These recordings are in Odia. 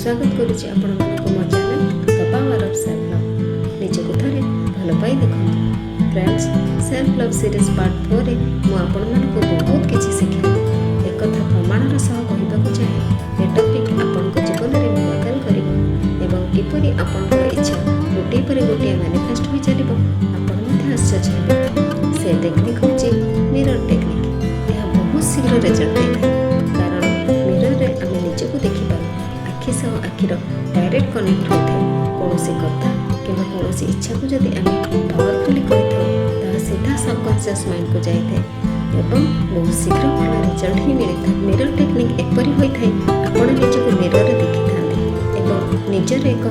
ସ୍ୱାଗତ କରୁଛି ଆପଣମାନଙ୍କୁ ମୋ channel The Power of Self Love। ନିଜକୁ ଥରେ ଭଲ ପାଇ ଦେଖନ୍ତୁ। Friends, self love series part 4ରେ ମୁଁ ଆପଣମାନଙ୍କୁ ବହୁତ କିଛି ଶିଖେଇଲି। ଏକଥା ପ୍ରମାଣର ସହ କହିବାକୁ ଚାହେଁ, ଏ ଟପିକ୍ ଆପଣଙ୍କ ଜୀବନରେ ମିରାକଲ୍ କରିବ ଏବଂ କିପରି ଆପଣଙ୍କର ଇଚ୍ଛା ଗୋଟିଏ ପରେ ଗୋଟିଏ ମ୍ୟାନିଫେଷ୍ଟ ହୋଇ ଚାଲିବ, ଆପଣ ମଧ୍ୟ ଆଶ୍ଚର୍ଯ୍ୟ ହେବେ। ସେ ଟେକ୍ନିକ୍ ହେଉଛି ମିରର ଟେକ୍ନିକ୍। ଏହା ବହୁତ ଶୀଘ୍ର ରେଜଲ୍ଟ ଦେଇଥାଏ, କାରଣ ମିରରରେ ଆମେ ନିଜକୁ ଦେଖିପାରୁ। ଆଖି ସହ ଆଖିର ଡାଇରେକ୍ଟ କନେକ୍ଟ ହୋଇଥାଏ। କୌଣସି କଥା କିମ୍ବା କୌଣସି ଇଚ୍ଛାକୁ ଯଦି ଆମେ ପାୱାରଫୁଲି କହିଥାଉ, ତାହା ସିଧା ସବକନସିୟସ୍ ମାଇଣ୍ଡକୁ ଯାଇଥାଏ ଏବଂ ବହୁତ ଶୀଘ୍ର ଭଲ ରେଜଲ୍ଟ ହିଁ ମିଳିଥାଏ। ମିରର ଟେକ୍ନିକ୍ ଏପରି ହୋଇଥାଏ, ଆପଣ ନିଜକୁ ମିରରରେ ଦେଖିଥାନ୍ତି ଏବଂ ନିଜର ଏକ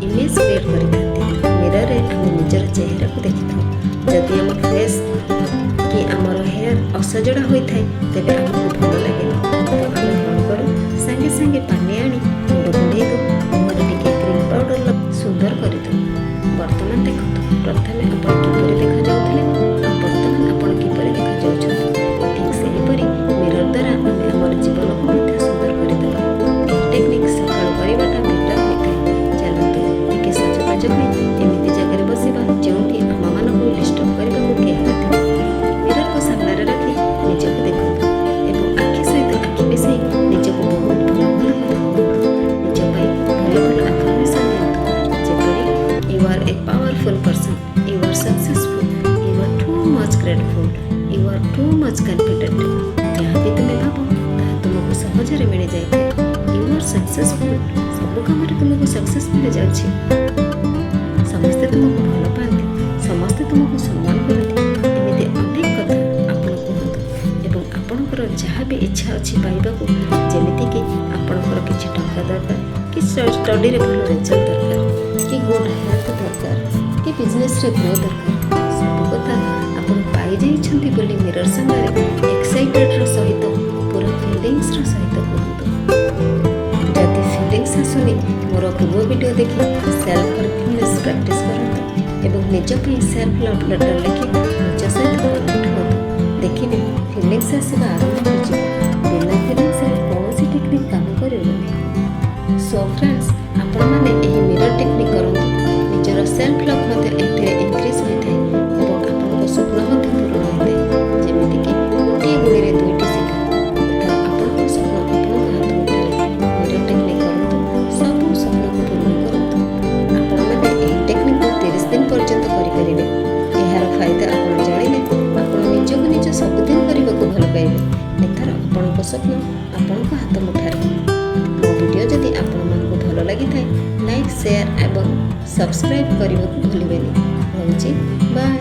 ଇମେଜ୍ କ୍ରିଏଟ୍ କରିଥାନ୍ତି। ମିରରରେ ଆମେ ନିଜର ଚେହେରାକୁ ଦେଖିଥାଉ। ଯଦି ଆମ ଫେସ୍ କି ଆମର ହେୟାର ଅସଜଡ଼ା ହୋଇଥାଏ, ତେବେ ଆମକୁ ଭଲ ଲାଗେନି। ତ ଆମେ କ'ଣ କରୁ? ସାଙ୍ଗେ ସାଙ୍ଗେ ପାନି ଆଣି ମୁଣ୍ଡ କୁଣ୍ଡେଇ ଦେଉ, ମୁହଁରେ ଟିକେ କ୍ରିମ୍ ପାଉଡ଼ର, ସୁନ୍ଦର କରିଦେଉ। ବର୍ତ୍ତମାନ ଦେଖନ୍ତୁ, ପ୍ରଥମେ ଆପଣ କିପରି ଦେଖାଯାଉଥିଲେ ଆଉ ବର୍ତ୍ତମାନ ଆପଣ କିପରି ଦେଖାଯାଉଛନ୍ତି। ଠିକ୍ ସେହିପରି ମିରର ଦ୍ୱାରା ଆମେ ଆମର ଜୀବନକୁ ମଧ୍ୟ ସୁନ୍ଦର କରିଦେବା। ଏହି ଟେକ୍ନିକ୍ ସକାଳୁ କରିବାଟା ବେଟର୍ ହୋଇଥାଏ। ଚାଲନ୍ତୁ, ଟିକେ ସଜବାଜ ହୋଇ ଏମିତି ଜାଗାରେ ବସିବା ଯେଉଁଠି ଆମମାନଙ୍କୁ ଡିଷ୍ଟର୍ବ କରିବାକୁ କେହି ନଥିବେ। ମିରରକୁ ସାମ୍ନାରେ ରଖି ନିଜକୁ ଦେଖନ୍ତୁ ଏବଂ ଆଖି ସହିତ ଆଖି ମିଶାଇ ନିଜକୁ ବହୁତ ଭଲ ଭଲ କଥା କୁହନ୍ତୁ। ନିଜ ପାଇଁ ଭଲ ଭଲ ଆଫର୍ମେସନ୍ ଦିଅନ୍ତୁ, ଯେପରି "You are a powerful person, you are successful, you are too much grateful, you are too much confident." ଯାହା ବି ତୁମେ ଭାବ, ତାହା ତୁମକୁ ସହଜରେ ମିଳିଯାଇଥାଏ। You are successful. ସବୁ କାମରେ ତୁମକୁ ସକ୍ସେସ୍ ମିଳିଯାଉଛି। ସମସ୍ତେ ତୁମକୁ ଭଲ ପାଆନ୍ତି, ସମସ୍ତେ ତୁମକୁ ସମ୍ମାନ କରନ୍ତି। ଏମିତି ଅନେକ କଥା ଆପଣ କୁହନ୍ତୁ ଏବଂ ଆପଣଙ୍କର ଯାହା ବି ଇଚ୍ଛା ଅଛି ପାଇବାକୁ, ଯେମିତିକି ଆପଣଙ୍କର କିଛି ଟଙ୍କା ଦରକାର କି ଷ୍ଟଡ଼ିରେ ଭଲ ରେଜଲ୍ଟ ଦରକାର କି ଗୁଡ୍ ହେଲ୍ଥ ଦରକାର କି ବିଜନେସ୍ରେ ଗ୍ରୋ ଦରକାର, ସବୁ କଥା ଆପଣ ପାଇଯାଇଛନ୍ତି ବୋଲି ମିରର ସାମ୍ନାରେ ଏକ୍ସାଇଟେଡ଼ର ସହିତ, ପୁରା ଫିଲିଙ୍ଗସର ସହିତ କୁହନ୍ତୁ। ଯଦି ଫିଲିଙ୍ଗସ୍ ଆସୁନି, ମୋର ପୂର୍ବ ଭିଡ଼ିଓ ଦେଖି ସେଲ୍ଫ ଫରଗିଭନେସ୍ ପ୍ରାକ୍ଟିସ୍ କରନ୍ତୁ ଏବଂ ନିଜ ପାଇଁ ସେଲ୍ଫ ଲଭ୍ ଲେଟର୍ ଲେଖି ନିଜ ସହିତ କନେକ୍ଟ ହୁଅନ୍ତୁ। ଦେଖିବେ, ଫିଲିଙ୍ଗସ୍ ଆସିବା ଆରମ୍ଭ ହୋଇଯିବ। ବିନା ଫିଲିଙ୍ଗସରେ କୌଣସି ଟେକ୍ନିକ୍ କାମ କରିବ ନାହିଁ। ସୋ ଫ୍ରେଣ୍ଡସ୍, ଆପଣମାନେ ଏହି ମିରର ଟେକ୍ନିକ୍ କରନ୍ତୁ। ନିଜର ସେଲ୍ଫ ଲଭ୍ ମଧ୍ୟ ଏଥିରେ ଇନକ୍ରିଜ୍ ହୋଇଥାଏ ଏବଂ ଆପଣଙ୍କ ସ୍ୱପ୍ନ ମଧ୍ୟ ପୂରଣ ହୋଇଥାଏ। ଯେମିତିକି ଗୋଟିଏ ଗୁଳିରେ ଦୁଇଟି ଶିକାର। ଏଥର ଆପଣଙ୍କ ସ୍ୱପ୍ନ ଆପଣଙ୍କ ହାତ ମୁଠାରେ। ମିରର ଟେକ୍ନିକ୍ କରନ୍ତୁ, ସବୁ ସ୍ୱପ୍ନକୁ ପୂରଣ କରନ୍ତୁ। ଆପଣମାନେ ଏହି ଟେକ୍ନିକ୍କୁ 30 ଦିନ ପର୍ଯ୍ୟନ୍ତ କରିପାରିବେ। ଏହାର ଫାଇଦା ଆପଣ ଜାଣିଲେ ଆପଣ ନିଜକୁ ନିଜ ସବୁଦିନ କରିବାକୁ ଭଲ ପାଇବେ। ଏଥର ଆପଣଙ୍କ ସ୍ୱପ୍ନ ଆପଣଙ୍କ ହାତ ମୁଠାରେ। ମୋ ଭିଡ଼ିଓ ଯଦି ଆପଣମାନଙ୍କୁ ଭଲ ଲାଗିଥାଏ, ଲାଇକ୍, ସେୟାର ଏବଂ ସବସ୍କ୍ରାଇବ୍ କରିବାକୁ ଭୁଲିବେନି। ରହୁଛି, ବାଏ।